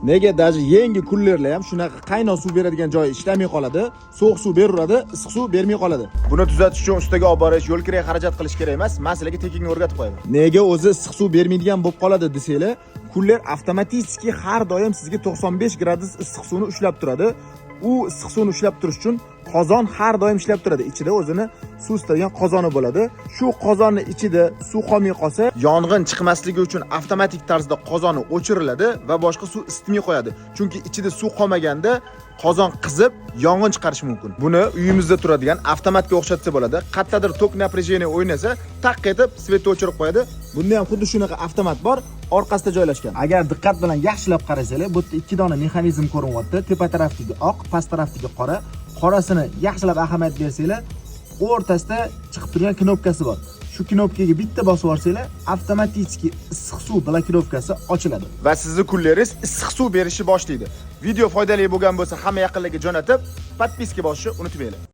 Nega даже yangi kullerlar ham shunaqa qaynoq suv beradigan joyi ishlamay qoladi, sovuq suv beraveradi, issiq suv bermay qoladi. Buni tuzatish uchun ustaga olib borish, yo'l kiray xarajat qilish kerak emas. Men sizlarga tekinga o'rgatib qo'yaman. Nega o'zi issiq suv bermaydigan bo'lib qoladi desanglar, kuller avtomatik har doim sizga 95 gradus issiq suvni ushlab turadi. U issiq suvni ushlab turish uchun qozon har doim ishlab turadi. Ichida o'zini suv isitadigan qozoni bo'ladi. Shu qozonni ichida suv qolmay qolsa, yong'in chiqmasligi uchun avtomatik tarzda qozoni o'chiriladi va boshqa suv isitmay qo'yadi. Chunki ichida suv qolmaganda qozon qizib, yong'in chiqarishi mumkin. Buni uyimizda turadigan avtomatga o'xshatsa bo'ladi. Qayerdadir tok напряжение o'ynasa, taq etib свет ni o'chirib qo'yadi. Bunda ham xuddi shunaqa avtomat bor, orqasida joylashgan. Agar diqqat bilan yaxshilab qarasanglar, bu yerda ikki dona mexanizm ko'rinyapti. Tepa tarafdagi oq, past tarafdagi qora. Qorasini yaxshilab ahamiyat bersanglar, o'rtasida chiqib turgan knopkasi bor. Shu knopkaga bitta bosib yuborsanglar, avtomatik issiq suv blokirovkasi ochiladi. Va sizni kulleringiz issiq suv berishni boshlaydi. Video foydali bo'lgan bo'lsa, hamma yaqinlarga jo'natib, подписка bosishni unutmanglar.